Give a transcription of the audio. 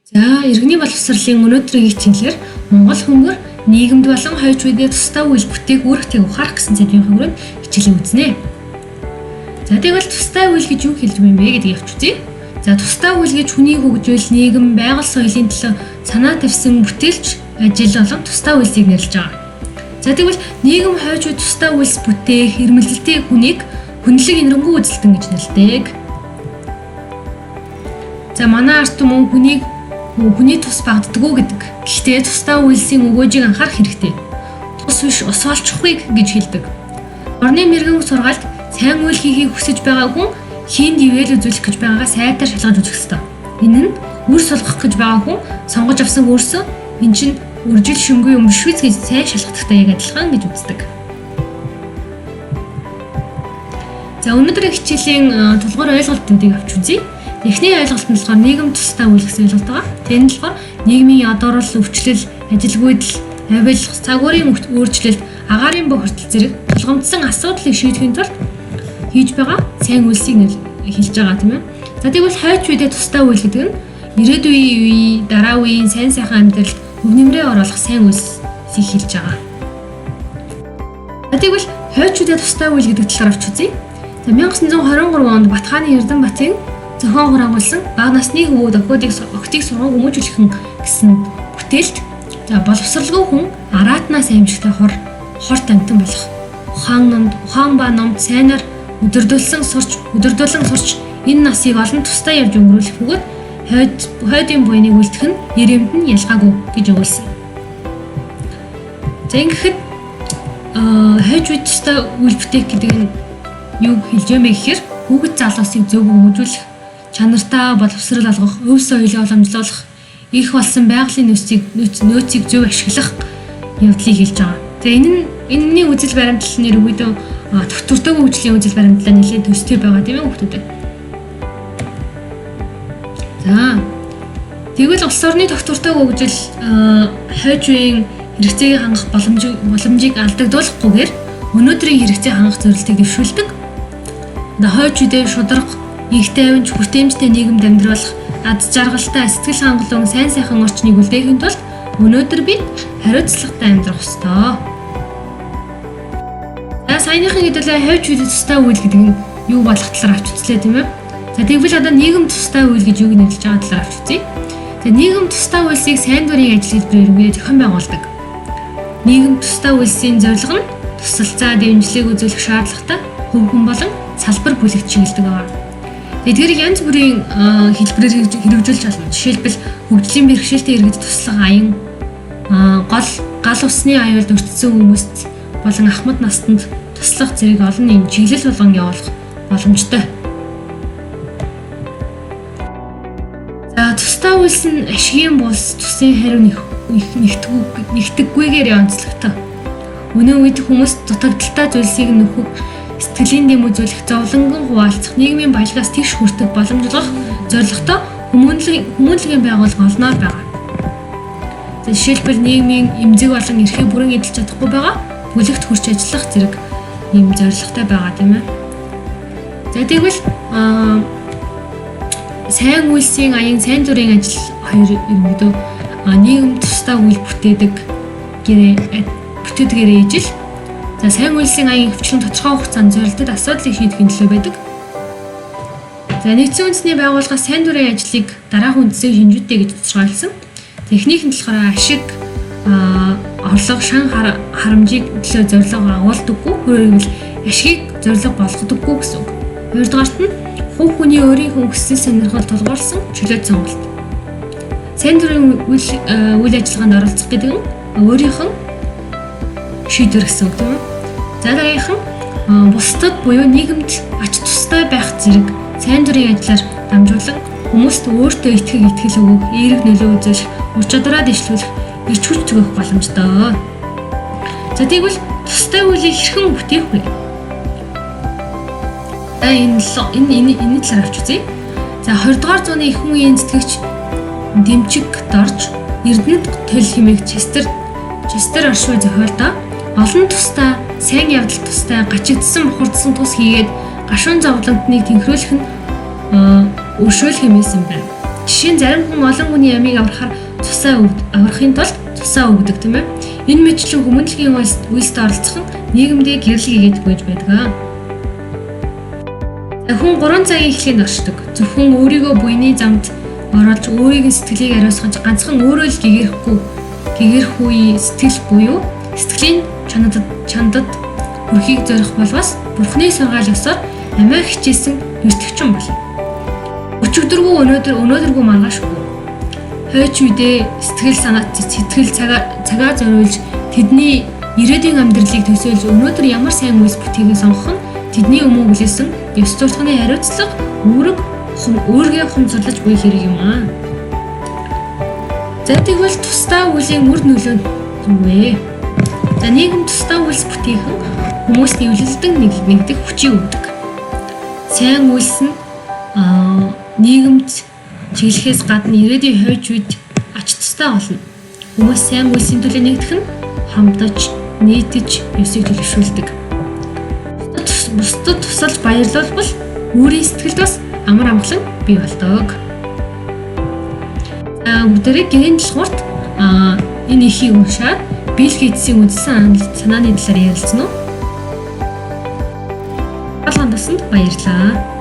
За, иргэний боловсролын өнөөдрийн хичээлээр Монгол хөнгөр нийгэмд болон хойч үедээ тусдаа үйл бүтээх үүрэгтэйг ухаарах гэсэн сэдвийн хүрээнд хичээлээ үзнэ. За, тэгвэл тусдаа үйл гэж юу хэлж байна бэ гэдгийг авч үзье. За, тусдаа үйл гэж хүний хөгжил, нийгэм, байгаль соёлын төлөө санаа тавьсан бүтээлч ажил болон тусдаа үйлсийг нэрлэж байгаа. За, тэгвэл нийгэм хойч үе тусдаа үйлс бүтээх эрмэлзэлтэй хүнийг хүнлэг энэрэнгүй үзэлтэн гэж нэрлэдэг. За, манай ард түмэн хүнийг хүний тус багтдаггүй гэдэг. Гэхдээ тусдаа үйлсийн өгөөжийг анхаарах хэрэгтэй. Тус биш ус олчихгүй гэж хэлдэг. Орны мэрэгэн сургаалт сайн үйл хийхийг хүсэж байгаа хүн хийнд ивэл үзүүлэх гэж байгаагаа сайтар шалгаж үзэх ёстой. Энэ нь үр сулгах гэж байгаа хүн сонгож авсан үрсөө эн чинь үржил шимгүй юм биш үз гэж сайн шалгахдагтай яг адилхан гэж үздэг. За, өнөөдрийн хичээлийн тулгуур ойлголтуудыг авч үзье. Эхний ойлголт нь болохоор нийгэм тусдаа үйл гэсэн ойлголт байгаа. Тэр нь болохоор нийгмийн ядуурл, өвчлөл, ажилгүйдэл, авил, цаг уурын өөрчлөлт, агаарын бохирдол зэрэг тулгамдсан асуудлыг шийдэхин тулд хийж байгаа сайн үйлсийг хэлж байгаа, тийм ээ. За, тэгвэл хойч үедээ тусдаа үйл гэдэг нь ирээдүйн үе, дараа үеийн сайн сайхан амьдралд хөв нэмрээ оруулах сайн үйлсийг хэлж байгаа. За, тэгвэл хойч үедээ тусдаа үйл гэдэг талаар авч үзье. За, 1923 онд Батхааны Эрдэнэбатын зохион хураангуйлсан бага насны хөвгүүд охидыг сурган хүмүүжүүлэхэн гэсэн бүтээлд за боловсралгүй хүн араатнаас аимшигтай хор хорт амьтан болох ухаан номд ухаан ба номд сайнаар өдөрдүүлсэн сурч энэ насыг олон тусдаа явж өнгөрүүлэх бөгөөд хойдын буйныг үлдэх нь ирэмд нь ялгаагүй гэж өгүүлсэн. За, ингэхэд хойч үе тусдаа үйл бүтээх гэдэг нь юу хэлж юм бэ гэхээр хүүхэд залуусыг зөв хүмүүжүүлэх, чанартай боловсрол олгох, өв соёлыг уламжлуулах, их болсон байгалийн нөөцийг зөв ашиглах явдлыг хэлж байгаа. Тэгээ энэ нь энэний үзэл баримтлал нь ерөнхийдөө доктортой хөгжлийн үзэл баримтлалаа нэлээд төстэй байгаа, тийм ээ, хүүхдүүд. За, тэгвэл улс орны доктортой хөгжил хойч үеийн хэрэгцээг хангах боломжийг алдагдуулахгүйгээр өнөөдрийн хэрэгцээ хангах зорилтыг дэвшүүлдэг. Одоо хойч үедээ шударга, инх тайванч, хүртээмжтэй нийгэмд амьдруулах, аз жаргалтай, сэтгэл хангалуун, сайн сайхан орчныг үлдээхийн тулд өнөөдөр бид хариуцлагатай амьдрах ёстой. За, саяныхын хэдүүлээ хойч үед тусдаа үйл гэдэг нь юу болох талаар авч үзлээ, тийм ээ. За, тэгвэл одоо нийгэм тусдаа үйл гэж юуг нэрлэж байгаа талаар авч үзье. За, нийгэм тусдаа үйлсийг сайн дурын ажил хэлбэрээр үгээ зохион байгуулдаг. Нийгэм тусдаа үйлсийн зорилго нь тусалцаа, дэмжлэг үзүүлэх шаардлагатай хувь хүн болон салбар бүлэгт чиглэдэг байгаа. Эдгээрийг янз бүрийн хэлбэрээр хэрэгжүүлж болно. Жишээлбэл, хөгжлийн бэрхшээлтэй иргэд туслах аян, гол гал усны аюулд өртсөн хүмүүст болон ахмад настанд туслах зэрэг олон ийм чиглэл болгон явуулах боломжтой. За, тусдаа үйлс нь ашигын бус тусын хариу нэгтгэггүйгээр онцлогтой. Өнөө үед хүмүүс дутагдaltaй зүйлсийг нөхөх, сэтгэлийн дэм үзүүлэх, зовлонгон хуваалцах, нийгмийн баялагаас тэгш хүртэх боломж олгох зорилготой хүмүүнлэгийн байгууллага олноор байгаа. За, жишээлбэл, нийгмийн эмзэг болон эрхийг бүрэн эдэлж чадахгүй байгаа бүлэгт хүрч ажиллах зэрэг ийм зорилготой байгаа, тийм ээ. За, тэгвэл сайн үйлсийн аян, сайн дурын ажил хоёр ерөнхийдөө нийгэм тусдаа үйл бүтээдэг гэрээ бүтээдгээрээ ижил. За, сайн үйлсийн аян ихэвчлэн тодорхой хугацаанд зорилтод асуудлыг шийдэхин төлөө байдаг. За, нэгдсэн үндэсний байгууллагаас сайн дурын ажлыг дараах үндсэн шинжүүдтэй гэж тодорхойлсон. Эхнийх нь болохоор ашиг орлого, шан харамжийг төлөө зорилго агуулдаггүй, өөрөөр хэлбэл ашигыг зорилго болгодоггүй гэсэн үг. Хоёрдугаарт нь хувь хүний өөрийнхөө хүсэл сонирхол тулгуурласан чөлөөт сонголт. Сайн дурын үйл ажиллагаанд оролцох гэдэг нь өөрийнх нь шийдвэр гэсэн үг, тийм ээ. За, дараагийнх нь бусдад буюу нийгэмд ач тустай байх зэрэг сайн дурын ажлаар дамжуулан хүмүүст өөртөө итгэх итгэл өгөх, эерэг нөлөө үзүүлэх, ур чадвараа дэвшлүүлэх, эрч хүч түгээх боломжтой. За, тэгвэл тустай үйлийг хэрхэн бүтээх вэ? За, энэ энэ энэ энэ талаар авч үзье. За, 20 дугаар зууны их үеийн зүтгэгч Дэмчиг Дорж Эрдэнэт төл хэмээх Честер оршихуй зохиолдоо олон тусдаа сайн явдал тустай гачигдсан бухардсан тус хийгээд гашуун зовлонтныг тэнхрүүлэх нь өршөөл хэмээсэн байна. Жишээ нь зарим хүн олон хүний амийг аврахаар цусаа аврахын тулд цусаа өгдөг, тийм ээ. Энэ мэтчлэн хүмүүнлэгийн үйлсд оролцох нь нийгэмдээ гэрэл хийгээд гүйж байдаг. За, хүн 3 цагийн эхлэнд оршдог. Зөвхөн өөрийгөө буяны замд оруулж өөрийн сэтгэлийг ариусгаж, ганцхан өөрөө л гэгэрхгүй гэгэрхүү сэтгэл буюу сэтгэлийн чанадад хүрэхийг зорих болвоос Бурхны сургаал ёсоор амиа хичээсэн бэртгчэн болно. Өчигдөргүй өнөөдөр, өнөөдөргүй маргаашгүй. Хойч үедээ сэтгэл санаа сэтгэл цагаа зориулж, тэдний ирээдүйн амьдралыг төсөөлж, өнөөдөр ямар сайн үйлс бүтээхийг сонгох нь тэдний өмнө хүлээсэн ёс суртахууны хариуцлага, үүрэг, үүргээ ухамсарлаж буй хэрэг юм аа. За, тэгвэл тусдаа үлийн үр нөлөө нь юу вэ? За, нийгэм тусдаа үйлс бүтээх нь хүмүүст эвлэлдэн нэгдэх хүчийг өгдөг. Сайн үйлс нь нийгэмд чиглэхээс гадна ирээдүйн хойч үед ач тустай болно. Хүмүүс сайн үйлсийн төлөө нэгдэх нь хамтаж, нийтэж ёсыг төлөвшүүлдэг. Бусдад тусалж баярлуулбал өөрийн сэтгэлд бас амар амгалан бий болдог. За, бүгдээрээ гэрийн даалгаварт энэ эхийг уншаад Билл Гейтсийн үзсэн санааны талаар ярилцсан уу? Хандсанд баярлалаа.